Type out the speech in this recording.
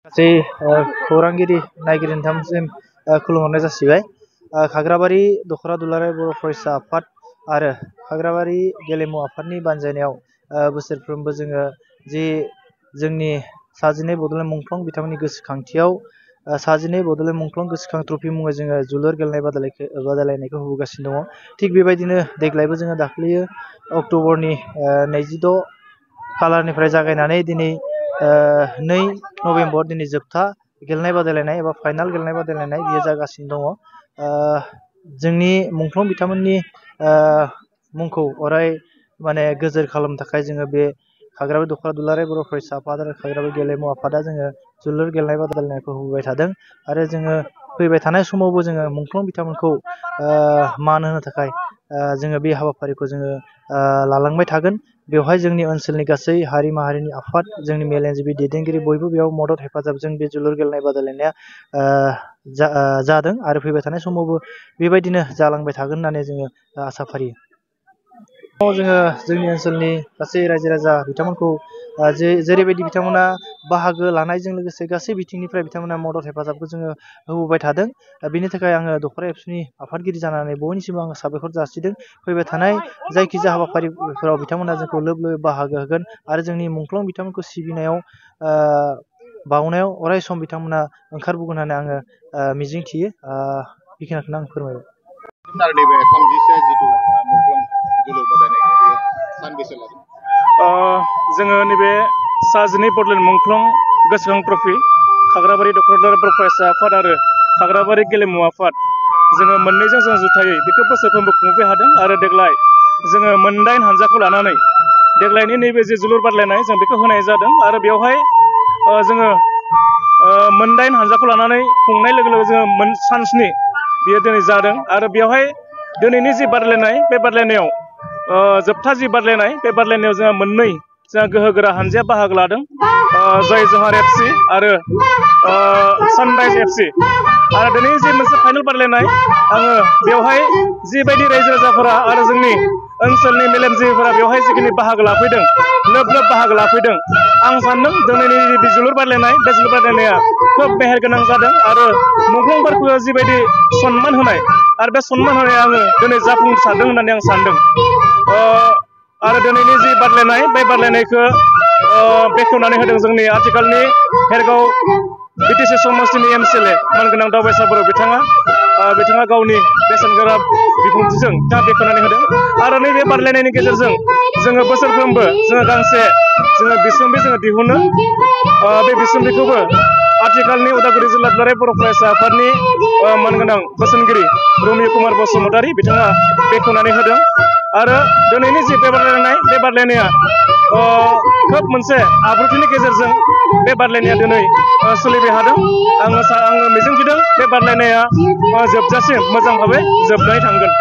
गासै खौरांगिरि नायगिरि नोंथांमोनसिम खुलुमहरनाय जासिबाय। खाग्राबारि दख'रा दुलाराय बर' फरायसा आफाद आरो खाग्राबारि गेलेमु आफादनि बानजायनायाव बोसोरफ्रोमबो जोङो जि जोंनि सा-11 बड'लेण्ड मुंख्लं बिथांमोननि गोसोखांथियाव सा-11 बड'लेण्ड मुंख्लं गोसोखां ट्रफि मुङै जोङो जोलुर गेलेनाय बादायलायनायखौ होबोगासिनो दङ। थिग बेबायदिनो देग्लायबो जोङो दाखालि अक्ट'बरनि 26 खालारनिफ्राय जागायनानै दिनै 2 नभेम्बर दिनै जोबथा गेलेनाय बादायलायनाय एबा फाइनाल गेलेनाय बादायलायनाय बियो जागासिनो दङ। जोंनि मुंख्लं बिथांमोननि मुंखौ अराय गोजोर खालामनो थाखाय जोङो बे खाग्राबारि दख'रा दुलाराय बर' फरायसा आफाद आरो खाग्राबारि गेलेमु आफादा जोङो जोलुर गेलेनाय बादायलायनायखौ होबोबाय थादों आरो जोङो फैबाय थानाय समावबो जोङो मुंख्लं बिथांमोनखौ मान होनो थाखाय जोङो बे हाबाफारिखौ जोङो लालांबाय थागोन। बेवहाय जोंनि ओनसोलनि गासै हारि माहारिनि आफाद जोंनि मेलेमजिबि दैदेनगिरि बयबो बेयाव मदद हेफाजाबजों बे जोलुर गेलेनाय बादायलायनाया जादों आरो फैबाय थानाय समावबो बेबायदिनो जालांबाय थागोन होननानै जोङो आसा फारियो। जोङो जोंनि ओनसोलनि गासै रायजो राजा बिथांमोनखौ जेरैबायदि बिथांमोना बाहागो लानायजों लोगोसे गासै बिथिंनिफ्राय बिथांमोना मदद हेफाजाबखौ जोङो होबोबाय थादों। बेनि थाखाय आङो दख'रा एबसुनि आफादगिरि जानानै बयनिसिमबो आङो साबायखर जासिदों। फैबाय थानाय जायखिजाया हाबाफारिफोराव बिथांमोना जोंखौ लोब लोब बाहागो होगोन आरो जोंनि मुंख्लं बिथांमोनखौ सिबिनायाव बावनायाव अराय सम बिथांमोना ओंखारबोगोन होननानै आङो मिजिं थियो। बेखिनिखौनो आं फोरमायबाय। नैबे 30 जिथु मुंख्लं जोलुर बादायनायखौ बे सानबेसे लागोन? जोङो नैबे सा-11 बड'लेण्ड मुंख्लं गोसोखां ट्रफि खाग्राबारि दख'रा दुलाराय बर' फरायसा आफाद आरो खाग्राबारि गेलेमु आफाद जोङो मोननैजों जों जुथायै बेखौ बोसोरफ्रोमबो खुंबोबाय थादों आरो देग्लाय जोङो मोन9 हानजाखौ लानानै देग्लायनि नैबे जे जोलुर बादायलायनाय जों बेखौ होनाय जादों आरो बेवहाय जोङो मोन9 हानजाखौ लानानै खुंनाय लोगो लोगो जोङो सानस्नि बियो दिनै जादों आरो बेवहाय दिनैनि जि बादायलायनाय बे बादायलायनायाव जोबथा जि बादायलायनाय बे बादायलायनायाव जोंहा मोननै जोंहा गोहोगोरा हानजाया बाहागो लादों। जय जहार FC आरो सानराइज FC आरो दिनै जि मोनसे फाइनाल बादायलायनाय आङो बेवहाय जिबायदि रायजो राजाफोरा आरो जोंनि ओनसोलनि मेलेमजिबिफोरा बेवहाय जिखिनि बाहागो लाफैदों लोब लोब बाहागो लाफैदों आं सानदों दिनैनि बे जोलुर बादायलायनाय बे जोलुर बादायलायनाया खोब मेहेरगोनां जादों आरो मुंख्लंफोरखौ जिबायदि सनमान होनाय आरो बे सनमान होनाया आङो दिनै जाफुंसारदों होननानै आं सानदों। आरो दिनैनि जि बादायलायनाय बे बादायलायनायखौ बेखेवनानै होदों जोंनि आथिखालनि भेरगाव BTC समस्तिनि MCLA मानगोनां दावबायसा बर' बिथाङा गावनि बेसेनगोरा बिबुंथिजों बेखेवनानै होदों आरो नैबे बादायलायनायनि गेजेरजों जोङो बोसोरफ्रोमबो जोङो गांसे जोङो बिसम्बि जोङो दिहुनो बे बिसम्बिखौबो आथिखालनि उदालगुरि जिल्ला दुलाराय बर' फरायसा आफादनि मानगोनां बोसोनगिरि रमिय कुमार बसुमतारी बिथाङा बेखेवनानै होदों आरो दिनैनि जि बे बादायलायनाया खोब मोनसे आब्रुथिनि गेजेरजों बे बादायलायनाया दिनै सोलिबाय थादों। आङो मिजिंथिदों बे बादायलायनाया जोबजासिम मोजां भाबै जोबनानै थांगोन।